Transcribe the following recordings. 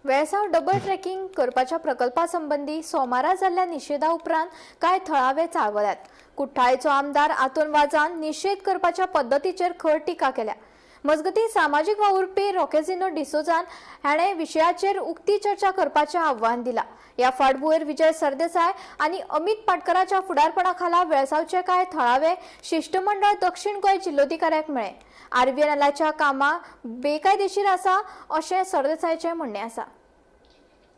Velsao double tracking करपाच्या प्रकल्पा संबंदी सोमारा जाल्ल्या निशेधा उपरांत कांय थळावे चाळवल्यात. कुठ्ठाळेचो आमदार आतोन वाजान निशेध करपाच्या पद्दतीचेर खर टिका केल्या. मजगतीं, सामाजीक वावुरपी रॉकेजिनो डिसोजान हाणें विशयाचेर उक्ती चर्चा करपाचें आव्हान दिलां. ह्या फाटभुंयेर विजय सरदेसाय आनी अमित पाटकराच्या फुडारपणा खाला वेळसांवचे कांय थळावे शिश्टमंडळ दक्षिण गोंय जिल्लोधिकाऱ्याक मेळ्ळें. आरबीएनएलाच्या कामां बेकायदेशीर आसा अशें सरदेसायाचें म्हणणें आसा.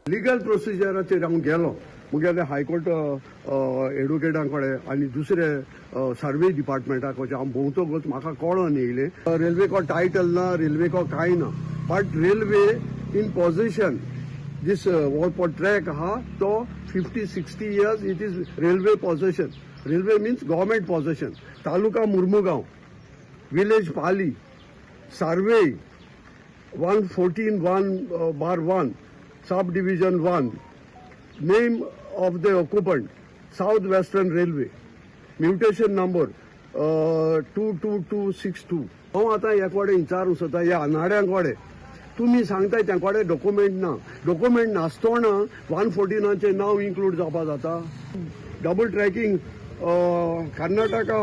लिगल प्रोसिजराचेर हांव गेलो मुगेले हायकोर्ट एडवोकेटां कडेन आनी दुसरे सर्वे डिपार्टमेंटा कडेन हांव भोंवतकच म्हाका कळोन येयलें, रेल्वेको टायटल ना, रेल्वेको कांय ना, but railway in possession. This हो ट्रॅक आहा तो 50-60 years it is railway possession. Railway means government possession. Taluka Mormugao, village Pali, survey 114 1/1, sub division 1, name of the occupant South Western Railway, mutation number 22262. हांव आतां हे कडेन विचारूंक सोदता ह्या अनाड्यां कडेन, तुमी सांगताय त्या कडेन डॉक्युमेंट ना. डॉक्युमेंट नासतना 114आचें नांव इन्क्लूड जावपा जाता? Double tracking Karnataka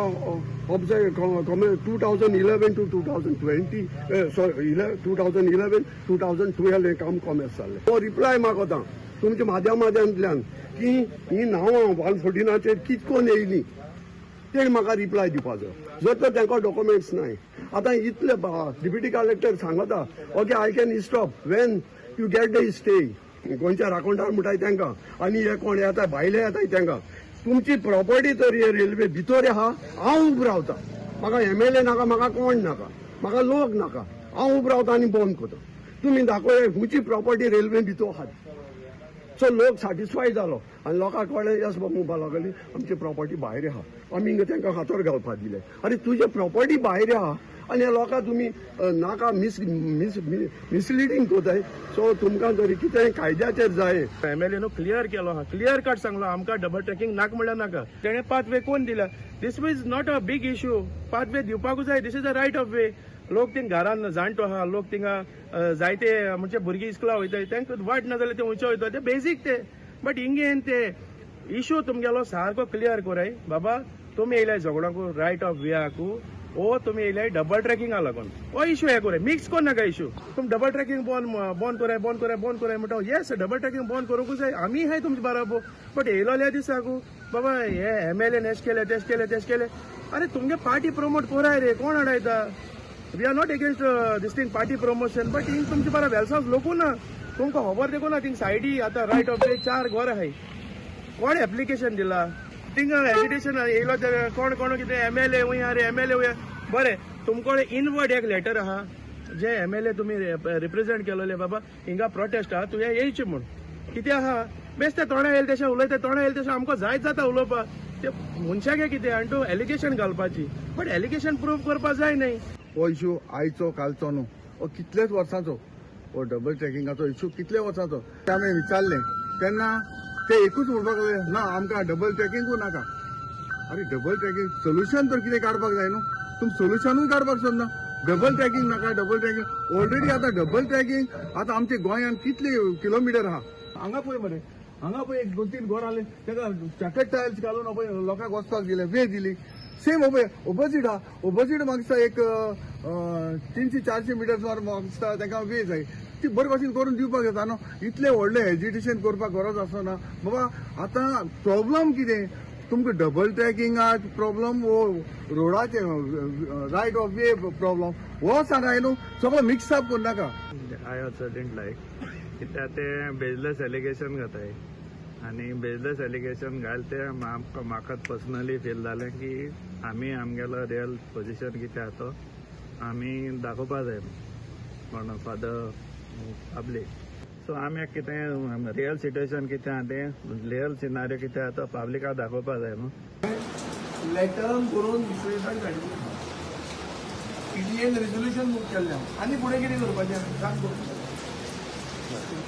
2011 to 2020, sorry, 2011 2012 हें काम कॉमेस जाल्लें. हो रिप्लाय मागता तुमच्या माध्यमांतल्यान की ही नांवां 114आचेर कित कोन्न येयलीं तेणी म्हाका रिप्लाय दिवपाचो, जर तर तांकां डॉक्युमेंट्स नाय. आतां इतले डिप्युटी कलेक्टर सांगता, "Okay, I can stop when you get the stay." गोंयच्या राखणदार म्हणटाय तांकां आनी हे कोण येता, भायले येताय, तांकां तुमची प्रॉपर्टी तर हे रेल्वे भितर आहा. हांव उबो रावता, म्हाका एमएलए नाका, म्हाका कोण नाका, म्हाका लोक नाका. हांव उबो रावता आनी बंद करता. तुमी दाखय खंयची प्रॉपर्टी रेल्वे भितर आहा. सो लोक सॅटिस्फाय जालो आनी लोकांक कळ्ळें, येस बाबा, म्हणपाक लागली आमची प्रॉपर्टी भायर आहा, आमी हिंगा तांकां हातर घालपाक दिले. आरे, तुजे प्रॉपर्टी भायर आहा आनी ह्या लोकांक तुमी नाका मिस मिस मिसलिडींग करताय. सो तुमकां जरी कितेंय कायद्याचेर जाय. एमएलए नो क्लियर केलो हा, क्लियर कट सांगलो, आमकां डबल ट्रॅकिंग नाका म्हणल्यार नाका. तेणें पाथवे कोण दिला? This is not a big issue. Pathway दिवपाकूच जाय. This is a right of way. लोक थिंगा घरान जाणटो आहा, लोक थिंगा जायते म्हणजे भुरगीं इस्कुला वयताय, तांकां वाट ना जाल्यार ते उंचे वयता, ते बेजीक ते. बट हिंगेन ते इशू तुमगेलो सारको क्लियर कराय बाबा. तुमी येयले झगडोंकू रायट ऑफ वेआकू ओ तुमी येयले डबल ट्रॅकिंगा लागून, हो इशू हे कराय, मिक्स कर नाका इशू. तुमी डबल ट्रॅकिंग बंद बंद कराय, बंद कराय, बंद कराय म्हणटा. येस, डबल ट्रॅकिंग बंद करूंकूच जाय, आमी हाय तुमचे बराबर. बट येयलोल्या दिसाकू बाबा हे एमएलए एश केले, तेश केले, तेश केले. अरे, तुमगे पार्टी प्रमोट कराय रे, कोण अडयता? We are not against this thing, party promotion, but हिंग तुमचे बरा वेलसांव लोकू ना, तुमकां खबर देखून ना. थिंग सायडी आतां रायट ऑफ वे चार घर आहाय. कोण एप्लिकेशन दिला थिंगा? एजिटेशन येयलो ते कोण कोण कितें एमएलए वय रे, एमएलए वय. बरें, तुमकडे इनवर्ड एक लेटर आहा जे एमएलए तुमी रिप्रेझेंट केलोले, बाबा हिंगा प्रोटेस्ट आहा, तुवें येयचें म्हूण? कितें आहा, बेश्टे तोंडा येयले तशें उलयता, तोंडा येयले तशें. आमकां जायत जाता उलोवपाक ते मनशाक कितें आनी तूं एलिगेशन घालपाची, बट एलिगेशन प्रूव करपा जाय न्ही. हो इशू आयचो कालचो न्हू, हो कितलेच वर्सांचो. हो डबल ट्रॅकिंगाचो इशू कितले वर्सांचो. ते आमी विचारलें तेन्ना ते एकूच म्हणपाक लागले, ना, आमकां डबल ट्रॅकिंगूय नाका. अरे, डबल ट्रॅकिंग सोल्युशन तर कितें काडपाक जाय न्हू. तुमी सोल्युशनूय काडपाक सोदना. डबल ट्रॅकिंग नाका, डबल ट्रॅकिंग ऑलरेडी आतां डबल ट्रॅकिंग आतां आमच्या गोंयांत कितले किलोमिटर आहा. हांगा पळय मरे, हांगा पळय, एक दोन तीन घर आले, ताका चॅकेट टायल्स घालून पळय लोकांक वचपाक दिले, वे दिली. सेम पळय ओपोजीट आहा, ओपोजीट म्हाका दिसता एक 300-400 मिटर सुमार म्हाका दिसता तांकां वे जाय. ती बरे भाशेन करून दिवपाक जाता न्हू. इतलें व्हडलें एजिटेशन करपाक गरज आसना बाबा. आतां प्रॉब्लम कितें तुमकां? डबल ट्रॅकिंगाक प्रॉब्लम वो रोडाचे रायट ऑफ वे प्रॉब्लम हो सांगाय न्हू. सगळो मिक्स अप करनाका. I also didn't like, कित्याक ते बेजलेस एलिगेशन घाताय आनी बेजलेस एलिगेशन घाल ते म्हाका पर्सनली फील जालें की आमी आमगेलो रियल पोजिशन कितें आहा तो आमी दाखोवपा जाय म्हणून फॉर the public. सो आमी कितें रियल सिट्युएशन कितें आहा तें, रियल सिनारियो कितें आहा तो पब्लिकाक दाखोवपा जाय न्हू. लेटर करून विश्वजिताक धाडिल्लें, पीटीएन रेजोल्युशन मूव केल्लें. आनी फुडें कितें करपाचें सांग तूं.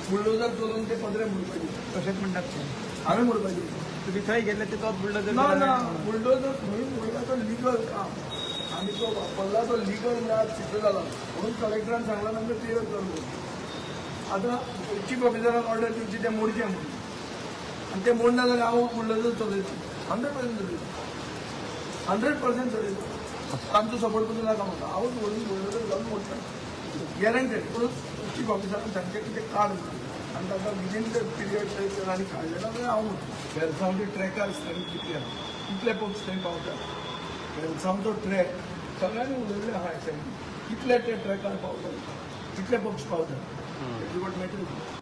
बुलडोजर चलोवन ते पत्रे मोडपाचे? तशेंच म्हणटात ते. हांवें मोडपाचे? तुमी थंय गेल्ले ते तोच बुलडोजर? ना ना, बुलडोजर खंय मोडला तो लिगल काम. आमी तो वापरला तो लिगल म्हळ्यार सिद्ध जाला म्हणून कलेक्टरान सांगला, आमकां क्लियर कर म्हणून. आतां चीफ ऑफिसरान ऑर्डर दिवची, तें मोडचें म्हणून, आनी तें मोडना जाल्यार हांव बुलडोजर चलयता. 100% चलयता, 100% चलयता. तांचो सपोर्ट करून नाका म्हाका. हांवूच व्हरून बुलडोजर घालून मोडटा, गॅरंटेड. पूण चीफ ऑफिसरान सांगचें की तें काड म्हणून, आनी ताका विदीन the period आनी काडलें ना जाल्यार हांव मोडटा. वेलसांवचे ट्रॅकार स्ट्रेंथ कितली आसा, कितले पक्ष थंय पावता, वेलसांवचो ट्रॅक सगळ्यांनी उलयल्लें आहा एसेंब्ली, कितले ते ट्रॅकार पावता, कितले पक्ष पावता, what matters.